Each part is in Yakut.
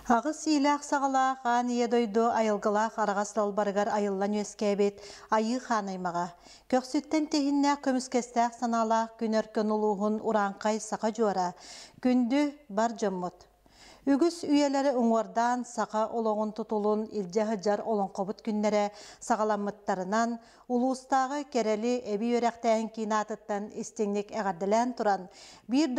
Аҕыс иилээх-саҕалаах аан ийэ дойду айылгылаах араҕас далбарыгар айыллан үөскээбит Айыы Хаан аймаҕа, көхсүттэн тиһиннээх көмүскэстээх санаалаах күн өркөн улууһун урааҥхай саха дьуора, күндү бар дьоммут! Үгүс үйэлэри уҥуордаан саха олоҕун тутулун илдьэ сылдьар олоҥхобут күннэрэ саҕаламмыттарынан, улуустааҕы Кэрэли эбии үөрэхтээһин киин аатыттан истиҥник эҕэрдэлээн туран, биир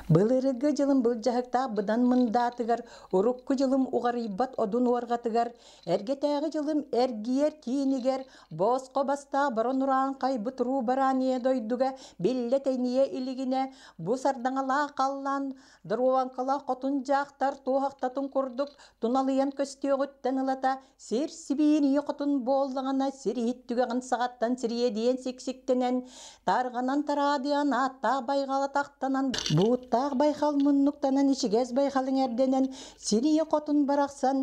Былыргы дьылым былдьаһыктаах быдан мындаатыгар, урукку дьылым уҕарыйбат одун уорҕатыгар, эргэтээҕи дьылым эргийэр киинигэр, босхо бастаах барон урааҥхайбыт руу барааньа дойдуга биллэ тэнийэ илигинэ, бу сардаҥалаах халлаан доруобаҥкалаах хотун дьаахтар туоһахтатын курдук туналыйан көстүөҕүттэн ылата Сир сибиин ийэ хотун буоллаҕына сир иһит түгэҕин саҕаттан сириэдийэн сиксиктэнэн, тарҕанан тараадыйан ааттаах байҕала тахтанан, бууттаах байхал муннуктанан ичигэс байхал иҥэрдэнэн, сир ийэ хотун барахсан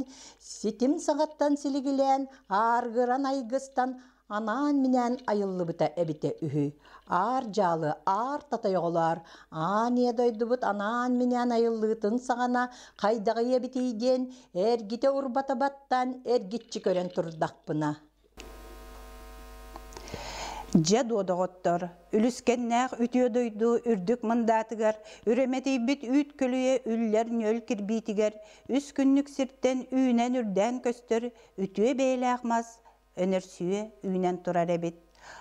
ситим саҕаттан силигилээн, ааргыран айгыстан анаан-минээн айыллыбыта эбитэ үһү. Аар дьаалы, аар татайоҕолоор, аан ийэ дойдубут анаан-минээн айыллыытын саҕана хайдаҕый эбитий диэн эргитэ-урбата баттаан эргиччи көрөн турдахпына. Дьэ дуо, доҕоттор, үлүскэннээх үтүө дойду үрдүк мындаатыгар, үрэмэтийбит үүт көлүйэ үллэр ньүөл кирбиитигэр үс күннүк сиртэн үүнэн-үрдээн көстөр үтүө бэйэлээх мас өнөрсүйэ үүнэн турар эбит.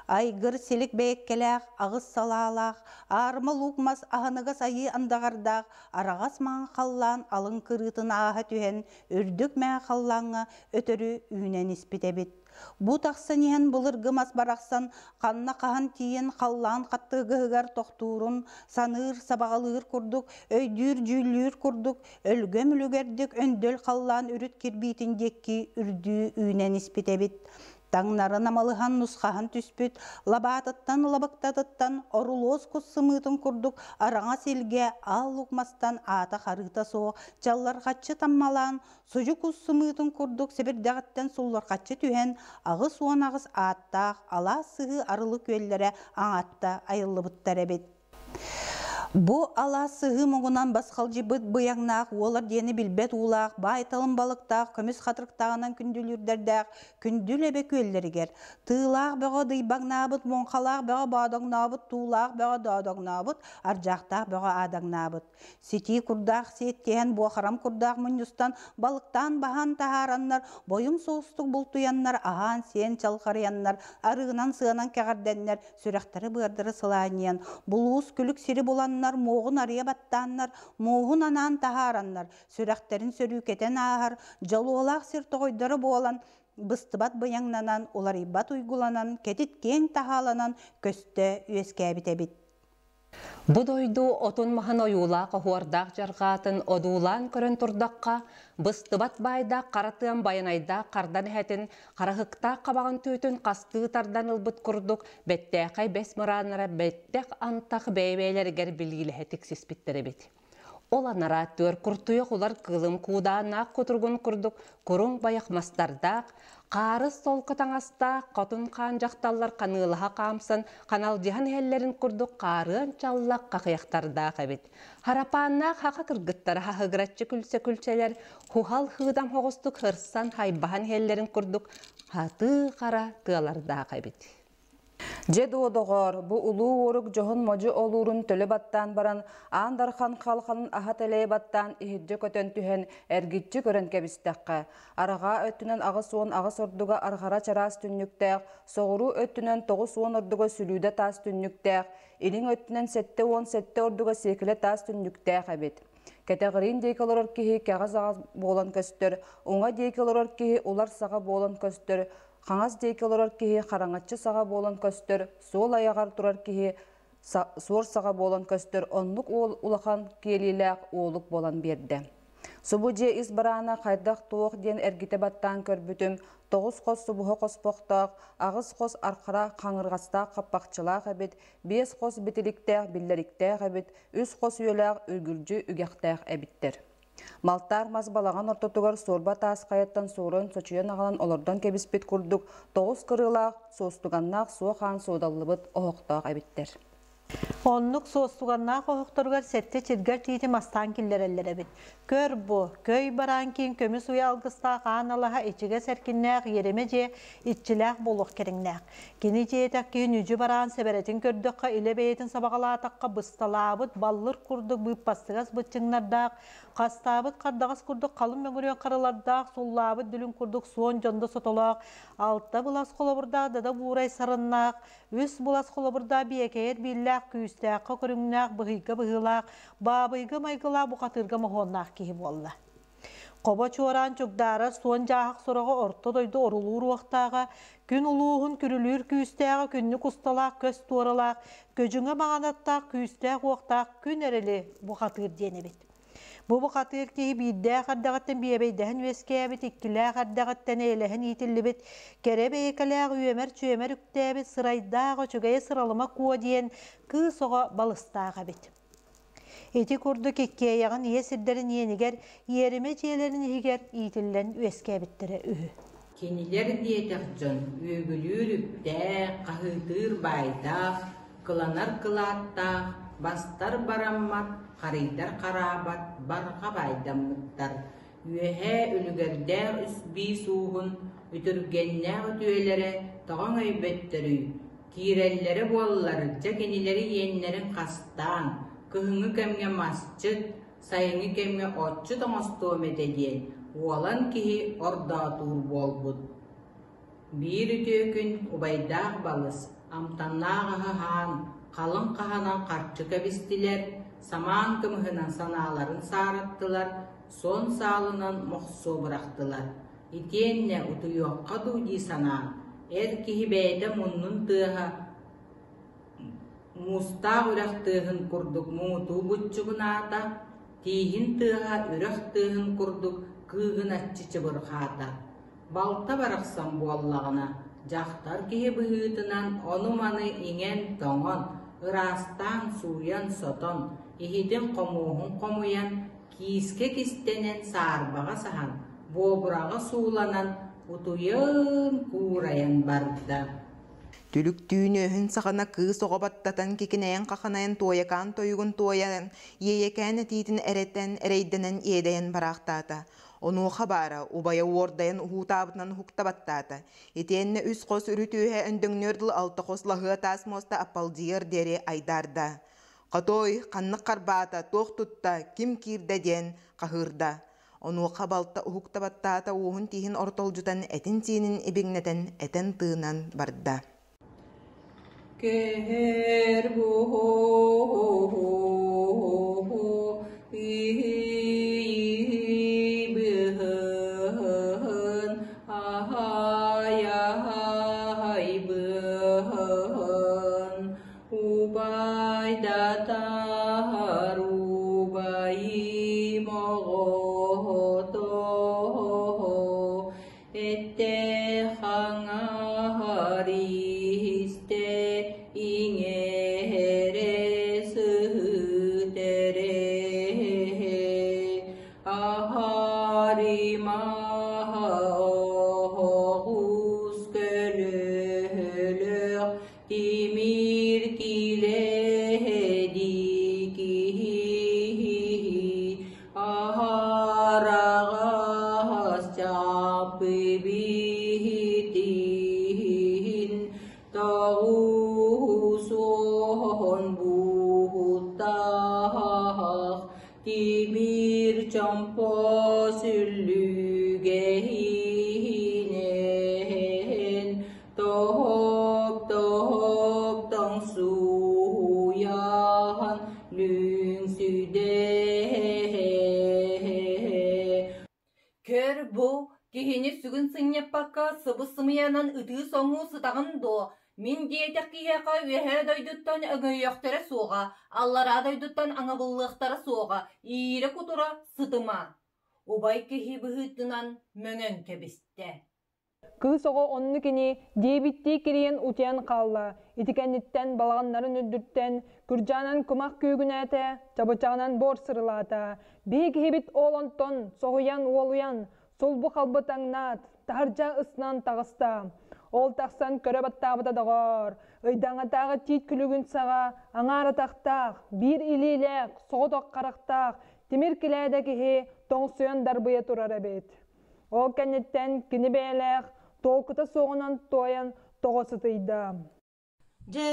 Айгыр силик бэйэккэлээх, аҕыс салаалаах, аарыма луук мас аһыныгас айыы андаҕардаах араҕас маҥан халлаан алын кырыытын ааһа түһэн, үрдүк мэҥэ халлааҥҥа өтөрү үүнэн испит эбит. Бу тахсан иһэн былыргы мас барахсан ханна хаһан тиийэн халлаан хаттыгыһыгар тохтуурун саныыр, сабаҕалыыр курдук, өйдүүр-дьүүллүүр курдук өлгөм үлүгэрдик өндөл халлаан үрүт кирбиитин диэки үрдүү үүнэн испит эбит. Таҥнары намалыһан нусхаһан түспүт, лабаатыттан лабыктатыттан орулуос кус сымыытын курдук араҥас илгэ аал лук мастан аата харыыта суох чаллархаччы таммалаан, судьу кус сымыытын курдук сэбирдэҕиттэн суллархаччы түһэн, 88 ааттаах алаас сыһыы арылы күөллэрэ аҥаатта айыллыбыттар эбит. Бу алаас сыһыы муҥунан басхалдьыйбыт быйаҥнаах уолар диэни билбэт уулаах, баай талым балыктаах, көмүс хатырыктааҕынан күндүлүүрдэрдээх күндүл эбэ күөллэригэр, тыылаах бөҕө дыйбаҥнаабыт, муҥхалаах бөҕө боодоҥнообут, туулаах бөҕө доодоҥнообут, ардьаахтаах бөҕө аадаҥнаабыт. Ситии курдаах сиэттиһэн, буохарам курдаах мунньустан, балыктаан баһан таһаараннар, бойум соустук бултуйаннар, аһаан-сиэн чалхарыйаннар, арыынан-сыанан кэҕэрдэннэр, сүрэхтэри-быардары сылаанньыйан, булуус күлүк сири буланнар, муоҕун арыйа баттааннар, мууһун анаан таһаараннар, сүрэхтэрин сөрүүкэтэн ааһар, дьолуолаах сир тоҕойдоро буолан, быстыбат быйаҥнанан, уларыйбат уйгуланан, кэтит киэҥ таһааланан көстө үөскээбит эбит. Бу дойду отун-маһын ойуулаах оһуордаах дьарҕаатын одуулаан көрөн турдахха, быстыбат баайдаах хара тыам байанайдаах хардан эһэтин хараһыктаах хабаҕын түүтүн хастыы тардан ылбыт курдук бэттээхэй бэс мырааннара бэттэх антах бэйэ-бэйэлэригэр билиилэһэ тиксиспиттэр эбит. Ол анараа түөр куртуйах улар кыылым куудааннаах кутуругун курдук куруҥ байах мастардаах, хаарыс солко таҥастаах хотун хаан дьахталлар ханыылаһа хаамсан ханалдьыһан иһэллэрин курдук хаарыан чаллах хахыйахтардаах эбит. Харапааннаах хаха кыргыттара хаһыгыраччы күлсэ-күлсэлэр хуһал хыыдам хоҕустук хырсан хайбаһан иһэллэрин курдук хатыы хара тыалардаах эбит. Дьэ дуо, доҕоор, бу улуу уорук дьоһун модьу олуурун төлө баттаан баран, Аан Дархан халханын аһа тэлэйэ баттаан иһирдьэ көтөн түһэн, эргиччи көрөн кэбистэххэ, арҕаа өттүнэн 88 ордуга арҕара чараас түннүктээх, соҕуруу өттүнэн 90 ордуга сүлүүдэ таас түннүктээх, илин өттүнэн 77 ордуга сиэкилэ таас түннүктээх эбит. Кэтэҕириин диэки олорор киһи кэҕис аҕас буолан көстөр, уҥа диэки олорор киһи улар саҕа буолан көстөр, хаҥас диэки олорор киһи хараҥаччы саҕа буолан көстөр, суол айаҕар турар киһи суор саҕа буолан көстөр, оннук уол улахан киэлиилээх уолук буолан биэрдэ. Субу дьиэ ис бараана хайдах-туох диэн эргитэ баттаан көрбүтүм, тоҕус хос субуһа хоспохтоох, аҕыс хос архара хаҥырҕастаах хаппахчылаах эбит, биэс хос битиликтээх биллэриктээх эбит, үс хос үйэлээх үргүлдьү үгэхтээх эбиттэр. Малтаар мас балаҕан ортотугар суорба таас хайаттан суоран сочуйан аҕалан олордон кэбиспит курдук тоҕус кырыылаах, суостуганнаах суох аан суодаллыбыт оһохтоох эбиттэр. Оннук суостуганнаах оһохторугар сэттэ чиргэл тиити мастаан киллэрэллэр эбит. Көр бу, көй бараан киин көмүс уйа алгыстаах аан алаһа ичигэс эркиннээх иэримэ дьиэ иччилээх буолуох кэриҥнээх. Кини дьиэтэх киһи нүдьү бараан сэбэрэтин көрдөххө илэ бэйэтин сабаҕалаатахха бысталаабыт баллыр курдук быыппастыгас быччыҥнардаах, хастаабыт хардаҕас курдук халыҥ мөҥүрүөн харылардаах, суллаабыт дүлүҥ курдук суон дьондо сотолоох, алта былас холобурдаах дада буурай сарыннаах, Үс булас холобурдаах биэкэйэр бииллээх, күүстээххэ көрүҥнээх, быһыйга быһыылаах, баабыйга майгылаах бухатыырга моһуоннаах киһи буолла. Хобо чуораан чугдаарар суон дьааһах сороҕо орто дойду орулуур уохтааҕа, күн улууһун күрүлүүр күүстээҕэ күннүк усталаах көс туоралаах, көдьүҥэ маҕанаттаах күүстээх уохтаах күн эрэли бухатыыр диэн эбит. Бу бухатыыр киһи биирдээх эрдэҕиттэн биэбэйдэһэн үөскээбит, иккилээх эрдэҕиттэн эйэлэһэн иитиллибит, кэрэ бэйэкэлээх үөмэр-чүөмэр үктээбит сырайдаах үчүгэйэ сыралыма куо диэн кыыс оҕо балыстаах эбит. Ити курдук иккиэйэҕин ийэ сирдэрин иэнигэр, иэримэ дьиэлэрин иһигэр иитиллэн үөскээбиттэрэ үһү. Кинилэр диэтэх дьон үөгүлүүр үптээх, хаһыытыыр баайдаах, кыланар кылааттаах, бастар бараммат, харыйдар хараабат барҕа баайдаммыттар. Үөһээ үлүгэрдээх үс биис ууһун үтүргэннээх үтүөлэрэ тоҕо өҥөйбөттөрүй? Киирэллэрэ буоллар, дьэ кинилэри иэннэрин хастаан, кыһыҥҥы кэмҥэ масчыт, сайыҥҥы кэмҥэ отчут оҥостуом этэ диэн уолан киһи ордоотуур буолбут. Биир үтүө күн убайдаах балыс амтаннаах аһы аһаан, халыҥ хаһанан харчы кэбистилэр, самаан кымыһынан санааларын саараттылар, суон саалынан мохсуо бырахтылар. Итиэннэ утуйуохха дуу дии санаан, эр киһи бэйэтэ муннун тыаһа муустаах үрэх тыаһын курдук муҥутуу буччугунаата, тииһин тыаһа үрэх тыаһын курдук кыыгыначчы чыбырҕаата. Балта барахсан буоллаҕына, дьахтар киһи быһыытынан ону-маны иҥэн-тоҥон, ыраастаан, сууйан-сотон, иһитин-хомуоһун хомуйан, киискэ кистэнэн саарбаҕа саһан, буобураҕа сууланан, утуйан куурайан барда. Түлүктүүн үөһүн саҕана кыыс оҕо баттатан кикинэйэн-хаханайан туойакаан тойугун туойан, иэйэкээн этиитин эрэтэн, эрэйдэнэн иэдэйэн бараахтаата. Онуоха баара, убайа уордайан уһуутаабытынан уһукта баттаата. Итиэннэ үс хос үрүт үөһэ өндөҥнүөр дылы алта хос лаһыа таас муоста аппалдьыйар диэри айдаарда. Хотой, ханнык харбаата, туох тутта, ким киирдэ диэн хаһыырда. Онуоха балта уһукта баттаата уоһун тииһин ортолдьутан этин-сиинин ибиҥнэтэн этэн-тыынан барда. Кэһэр быһын аһай аһай быһын убайдатар убайым оҕото Этте хаҥаһар истэ иҥэрэ сыһытэрэ аһарыма оҕус көлөһөлөх тимир килэһэди киһи Аһараҕас чааппы биһитин тоҕусуон буһуттаах тимир чомпо сүллүгэһинэн тоһоп-тоһоп тоҥсуйан лүҥсүйдэ. Көр бу, киһини сүгүн сынньаппакка сыбыс-сымыйанан ытыы-соҥуу сытаҕын дуо? Мин диэтэх киһиэхэ үөһээ дойдуттан өҥөйүөхтэрэ суоҕа, аллараа дойдуттан аҥабыллыахтара суоҕа, иирэ-кутура сытыма. Убай киһи быһыытынан мөҥөн кэбистэ. Кыыс оҕо оннук ини диэбиттии кирийэн утуйан хаалла. Ити кэнниттэн балаҕаннарын үрдүттэн күрдьэҕинэн кумах күүгүнээтэ, чабычаҕынан буор сырылаата. Биһи киһибит ол онтон соһуйан уолуйан, сулбу-халбы таҥнаат, таһырдьа ыстанан таҕыста. Ол тахсан көрө баттаабыта доҕоор, ыйдаҥатааҕы тиит күлүгүн саҕа аҥаар атахтаах, биир илиилээх, соҕотох харахтаах тимир килээдэ киһи тоҥсуйан дарбыйа турар эбит. Ол кэнниттэн кини бэйэлээх толкута суоҕунан туойан тоҕо сытыйда. Дьэ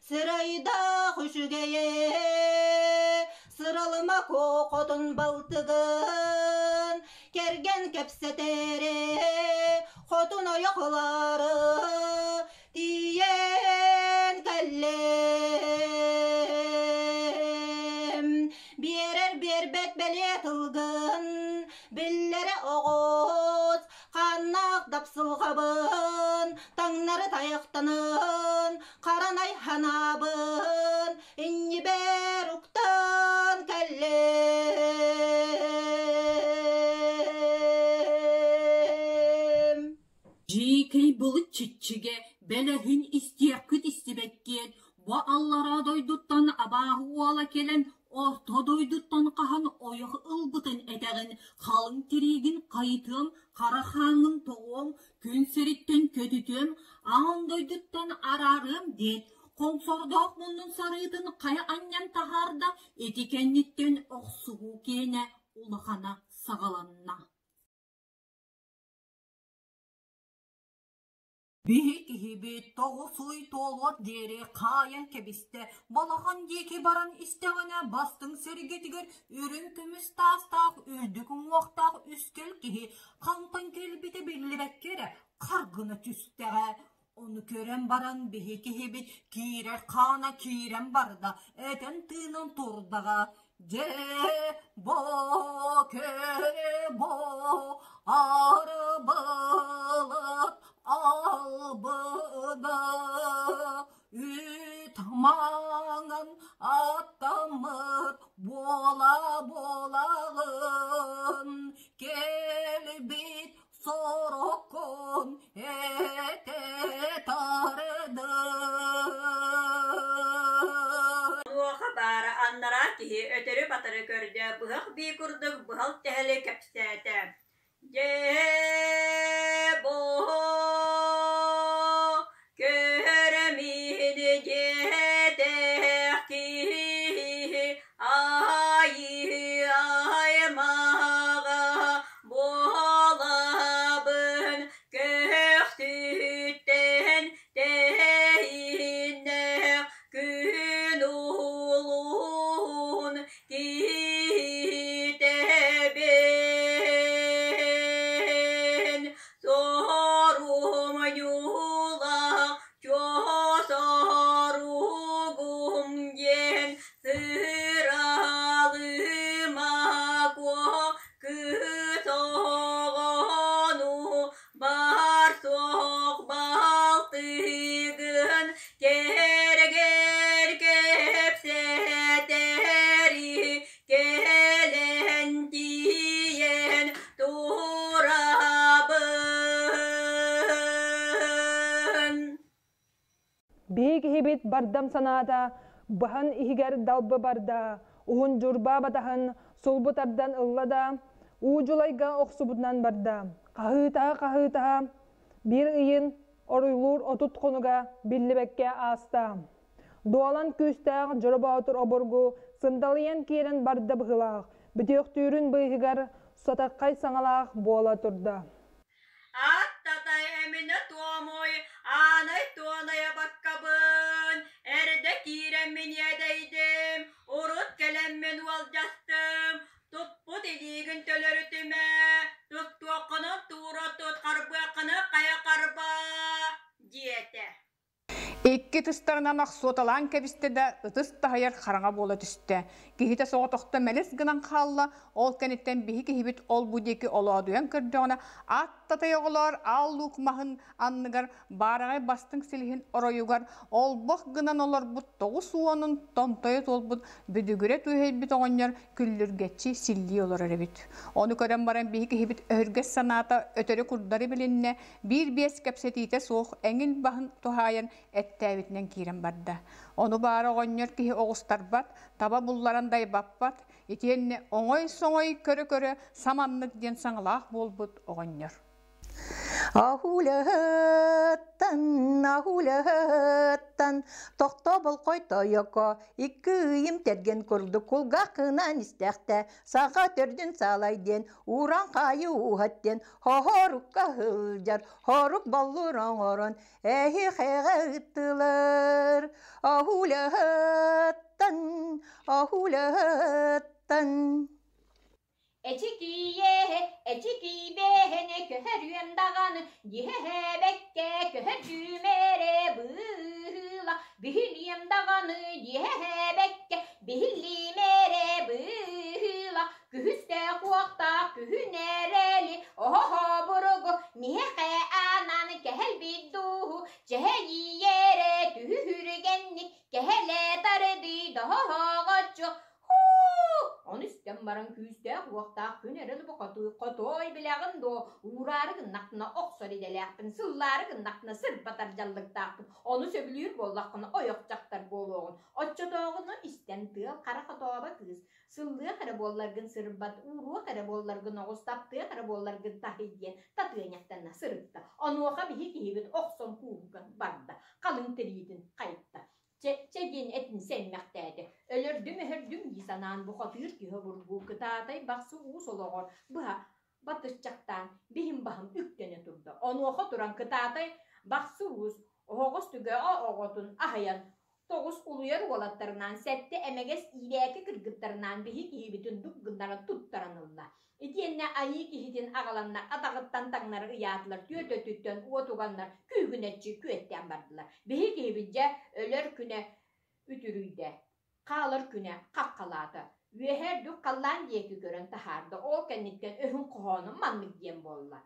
Сырайдаах үчүгэйэ сыралыма хотун балтыгын кэргэн кэпсэтэрэ хотун ойох ылары тиийэн кэллим биэрэр биэрбэт бэлиэ тылгын биллэрэ оҕус хааннаах дапсылҕабын таҥнары тайахтанын харанай ханаабын иннибэр уктан кэллим. Дьиикэй былыт чиччигэ бэлэһин истиэххит истибэккиэн, бу аллараа дойдуттан абааһы уола кэлэн орто дойдуттан хаһан ойох ылбытын этэҕин, халыҥ тириигин хайытыам, хара хааҥҥын тоҕуом, күн сириттэн көтүтүөм, аан дойдуттан араарыам диэт, хоҥсордоох муннун сарыытын хайа анньан таһаарда, ити кэнниттэн охсуһуу киэнэ улахана саҕаланна. Биһи киһибит тоҕус ый туолуор диэри хаайан кэбистэ, балаҕан диэки баран истэҕинэ бастыҥ сэргэтигэр үрүҥ көмүс таастаах үрдүк уҥуохтаах үскэл киһи хантан кэлбитэ биллибэккэ эрэ харгына түстэҕэ. Ону көрөн баран биһи киһибит киирэр хаана киирэн барда, этэн тыынан турдаҕа. Дьэ, бо, кэ, бо, арбылыт албына, үт маҥан аттаммыт буола буолаҕын, кэлбит сороккун этэ тардын. Онуоха баара аннараа киһи өтөрү-батары көрдө, быһах бии курдук быһал тэһэли кэпсээтэ: «Дьэ, бу көрөммүн диэтэх киһи айыы аймаҕа буолабын көхтүттэн тэһииннэх күн улуун киһитэбин сорум ньуулах чуо соругум диэн сыралыма куо Кыыс оҕону бар суох балтыгын кэрэгэр кэпсэтэри кэлэн тиийэн турабын. Биһи киһибит бардам санаата баһан иһигэр далбы барда, уһун дьурбаа батаһын сулбу тардан ылла да, уу дьулайга охсубутунан барда. Хаһыытаһа-хаһыытаһа биир ыйын оруйлуур 30 хонуга биллибэккэ ааста. Дуолан күүстээх Дьоро Боотур обургу сындалыйан киирэн барда быһыылаах, бүтүөхтүүрүн быыһыгар сатаххай саҥалаах буола турда. Аттатай эминэ туомуй, аанай туонайа баккабын, эрдэ киирэммин иэдэйдим, урут кэлэммин уолдьастым, туппут илиигин төлөрүтүмэ, туттуоххунун туура тут, харбыаххыны хайа харбаа, диэтэ. Икки ытыстарынан охсуоталаан кэбистэ да, ытыс таһыйар хараҥа буола түстэ. Киһитэ соҕотохто мэлис гынан хаалла, ол кэнниттэн биһи киһибит ол-бу диэки олоодуйан көрдөҕүнэ, ааттатай оҕолоор аал луук маһын анныгар баараҕай бастыҥ силиһин оройугар олбох гынан олорбут 90-ун томтойо туолбут бүдүгүрэ түөһэйбит оҕонньор күллүргэччи силлии олорор эбит. Ону көрөн баран биһи киһибит өһүргэс санаата өтөрү курдары билиннэ, биир-биэс кэпсэтиитэ суох эҥин баһын туһаайан эттээбитинэн киирэн барда. Ону баара оҕонньор киһи оҕустарбат, таба булларан дайбаппат, итиэннэ оҥой-соҥой көрө-көрө саманнык диэн саҥалаах буолбут оҕонньор. Ахулаһыттан, ахулаһыттан, тохтобул тойоко, икки ыйым тэргэн курдук кулгаахынан истэхтэ, саха төрдүн саалай диэн, ууран хаайы ууһат диэн, хоһорукка сылдьар, хорук боллур оҥорон, эһиэхэҕэ ыттылар. Ахулаһыттан, ахулаһыттан. Эчикийэ, эчикийбэһэни көһөрүөм даҕаны, дьиэһэбэккэ көһөрдүүм эрэ быһыыла, биһилиэм даҕаны дьиэһэбэккэ биһилиим эрэ быһыыла, күһүстээх уохтаах күһүн эрэли, оһоһо буругу, миэхэ аанан кэһэлбит дууһу, чэһэйиэрэ түһүргэнник, кэһэлэ тардый доһоҕоччу, Ону истэн баран күүстээх-уохтаах күн эрэл хотуой билэҕин дуо, уураары гыннахпына охсор идэлээхпин, сыллаары гыннахпына сырбатар дьаллыктаахпын, ону сөбүлүүр буоллаххына ойох дьахтар буолуоҕун. Оччотооҕуну истэн тыал хара хотообо кыыс, сыллыах эрэ буолларгын сырбат, ууруох эрэ буолларгын оҕус, таптыах эрэ буолларгын таһый диэн татыанньахтанна сырытта. Онуоха биһи киһибит охсон кууһуга барда, халыҥ тириитин хайытта. Чэ, чэ диэн этин сэммэхтээтэ. Өлөрдүм-өһөрдүм дии санаан бу хотуур киһи обургу кытаатай бахсы уус олоҕор быһа батыччахтаан биһим баһым үктэнэ турда. Онуоха туран кытаатай бахсы уус оһоҕос түгэҕэ оҕотун аһыйан тоҕус улуйар уолаттарынаан сэттэ эмэгэс иирээки кыргыттарынаан биһи киһибитин дук гыннаран туттаран ылла. Итиэннэ айыы киһитин аҕаланна атаҕыттан таҥнары ыйаатылар, түөрт өттүттэн уот уганнар күүгүнэччи күөттээн бардылар. Биһи киһибит дьэ өлөр күнэ үтүрүйдэ, хаалар күнэ хаххалаата. Үөһэ үрдүк халлаан диэки көрөн таһаарда, ол кэнниттэн өһүн хоһооно маннык диэн буолла.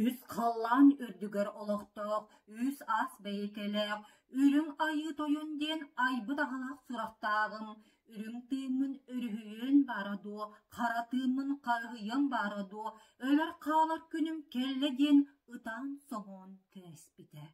Үс халлаан үрдүгэр олохтоох, үс ас бэйэкэлээх, Үрүҥ Айыы Тойон диэн айбыт аҕалаах сурахтааҕым, үрүҥ тыыммын өрүһүйүөн баара дуо, хара тыыммын харыһыйыам баара дуо, өлөр-хаалар күнүм кэллэ диэн ытаан-соҥоон кээспитэ.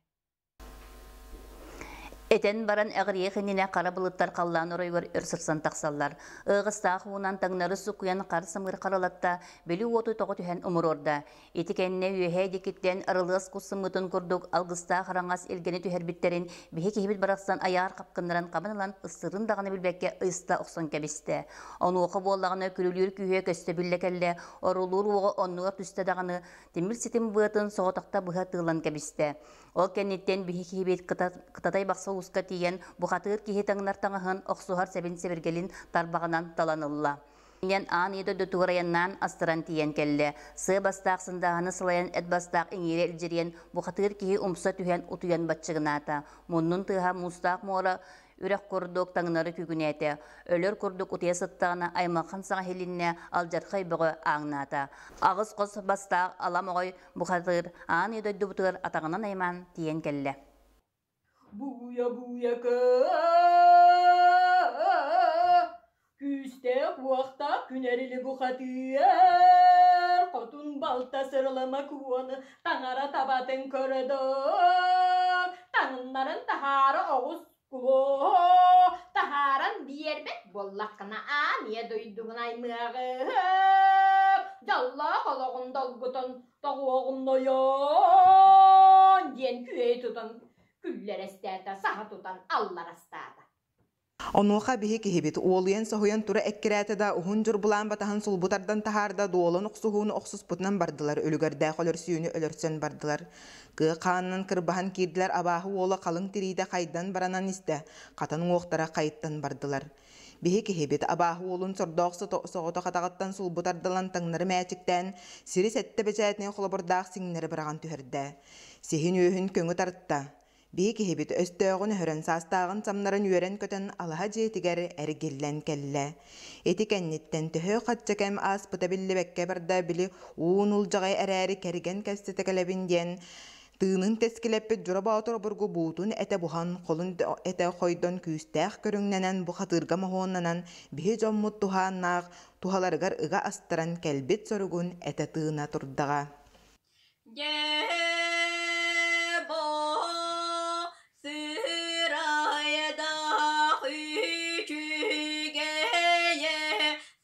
Этэн баран эҕирийэх иннинэ хара былыттар халлаан оройугар өр сырсан тахсаллар. Ыаҕастаах уунан таҥнары суккуйан хар самыыр харалатта, били уоту тоҕо түһэн умуруорда. Ити кэннэ үөһээ диэкиттэн арылыас кус сымыытын курдук алгыстаах араҥас илгэни түһэрбиттэрин биһи киһибит барахсан айаар хапкыннаран хабан ылан ыстырын даҕаны билбэккэ ыйыста охсон кэбистэ. Онуоха буоллаҕына күрүлүүр күүһэ көстө биллэ кэллэ, орулуур уоҕа оннугар түстэ даҕаны тимир ситим быатын соҕотохто быһа тыылан кэбистэ. Ол кэнниттэн биһи киһибит Кытатай Бахса улууска тиийэн бухатыыр киһи таҥнар таҥаһын, охсуһар сэбин-сэбиргэлин тарбаҕынан талан ылла. Инэн аан ийэ дойдутугар айаннаан астаран тиийэн кэллэ. Сыа бастаах сындааһыны сылайан эт бастаах иҥиирэ илдьириэн бухатыыр киһи умса түһэн утуйан баччыгынаата. Муннун тыаһа муустаах муора үрэх курдук таҥнары күгүнээтэ. Өлөр курдук утуйа сыттаҕына аймалхан саҥа иһилиннэ, алдьархай бөҕө ааҥнаата. Аҕыс хос бастаах ала моҕой бухатыыр аан ийэ дойдубутугар атаҕынан аймаан тиийэн кэллэ. Бууйа-бууйа күүстээх уохтаах күн эрили бухатыыр хотун балта сырылама куону таҥара табатын көрөдө таҥыннарын таһаара оҕус кулоо таһааран биэрбэт буоллаххына аан ийэ дойдугун аймыаҕым дьоллоох олоҕун долгутан тоҕуоҕум нойоон диэн күөйэ тутан күллэрэстээтэ саһа тутан алларастаата. Онуоха биһи киһибит уолуйан-соһуйан тура эккирээтэ да, уһун дьурбулаан батаһын сулбу тардан таһаарда, дуолан охсуһууну охсуспутунан бардылар, үлүгэрдээх өлөрсүүнү өлөрсөн бардылар. Кыа хаанынан кырбаһан киирдилэр, абааһы уола халыҥ тириитэ хайдан баранан истэ, хатан уҥуохтара хайыттан бардылар. Биһи киһибит абааһы уолун сордоох соҕотох атаҕыттан сулбу тардылан таҥнары мээчиктээн, сири сэттэ бэчээтинэй холобурдаах сиҥнэри быраҕан түһэрдэ. Сиһин үөһүн көҥү тарта. Биһи киһибит өстөөҕүн өһөрөн саастааҕын самнаран үөрэн-көтөн алаһа дьиэтигэр эргиллэн кэллэ. Ити кэнниттэн төһө хачча кэм ааспыта биллибэккэ барда били уун улдьаҕай эрээри кэргэн кэпсэтэ кэлэбин диэн тыынын тэскилэппит Дьура Боотур обургу буутун этэ буһан, холун этэ хойдон күүстээх көрүҥнэнэн бу хатыырга моһуоннанан биһи дьоммут туһааннаах туһаларыгар ыга астаран кэлбит соругун этэ тыына турдаҕа. Сырайдаах үчүгэйэ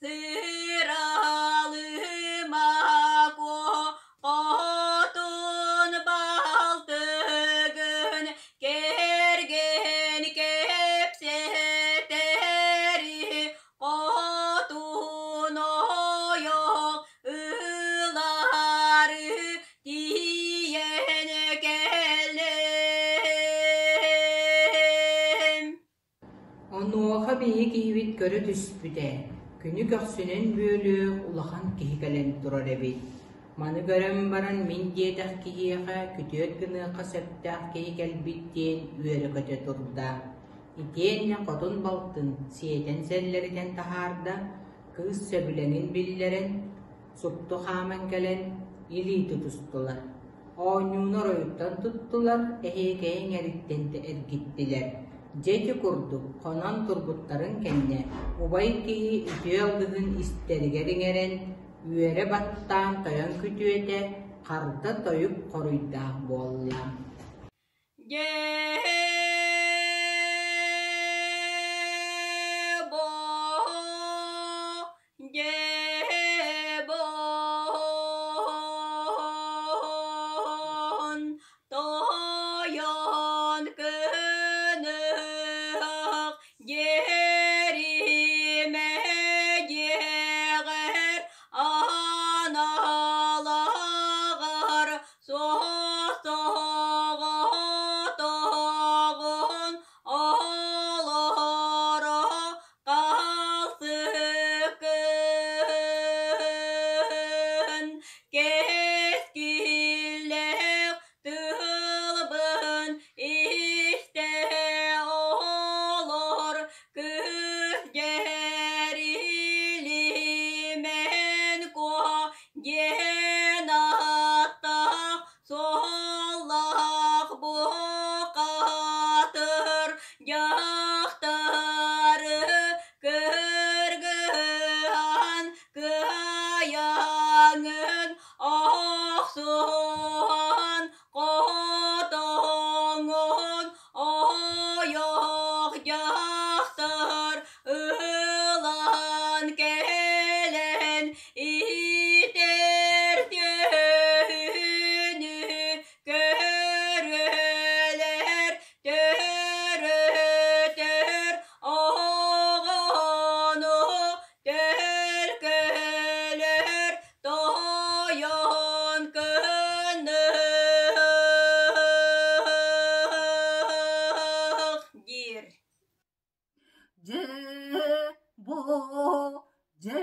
сыралыма хотун балтыгын кэргэн кэпсэтэри хотун ойох ылары тиийэн кэллим. Онуоха биһи киһибит көрө түспүтэ, күнү көхсүнэн бүөлүөх улахан киһи кэлэн турар эбит. Маны көрөн баран мин диэтэх киһиэхэ күтүөт гыныахха сөптөөх киһи кэлбит диэн үөрэ-көтө турда. Итиэннэ хотун балтын сиэтэн сэллэритэн таһаарда, кыыс сөбүлэҥин биллэрэн, супту хааман кэлэн илии тутустулар. Оонньууну оройуттан туттулар, эһиэкэйиҥ эриттэн эргиттилэр. Дьэ ити курдук хонон турбуттарын кэннэ убай киһи үтүө алгыһын истэригэр иҥэрэн, үөрэ баттаан тойон күтүөтэ харда тойук хоруйдаах буолла. Дьэ-бо, тойон кынах дьиэримэ дьиэҕэр аналаҕар Суос-тоҕоҕотоҕун олоро хаалсыккын, кэскиллээх тылбын истэ олор, кыыс дьэрилимэн куо диэн ааттаах суоллаах бухатыр дьахтары кыргыһан кыайаҥын охсуһан хотоҥун ойох дьахтар ылан кэлэн иитэр сүөһүнү көрүөлэр төрөтөр оҕону төлкөлөр тойон кынных диир. Дьэ бо, дьэ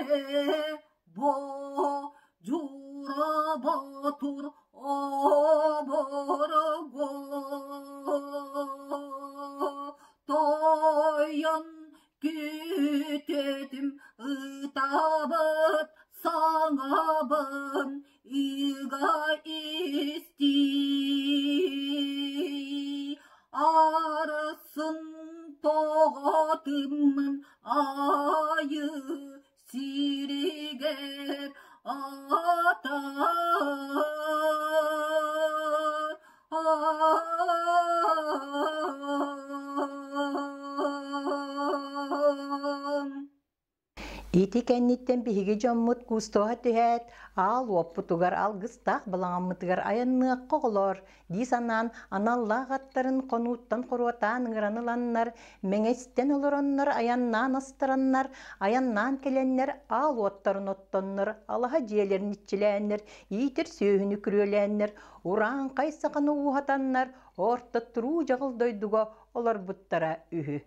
бо, Дьура Боотур оборго тойон күтүтүм ытабыт саҥабын ыга истии арысын тоҕотыммын айы сиригэр ата Ити кэнниттэн биһиги дьоммут куустуһа түһээт, аал уоппутугар алгыстаах балаҕаммытыгар айанныахха оҕолоор дии санаан аналлаах аттарын хонууттан хоруотаан ыҥыран ыланнар, мэҥэстэн олороннор айаннаан астараннар, айаннаан кэлэннэр аал уоттарын оттоннор, алаһа дьиэлэрин иччилээннэр, иитэр сүөһүнү күрүөлээннэр, урааҥхай саханы ууһатаннар, орто туруу дьаҕыл дойдуга олорбуттара үһү.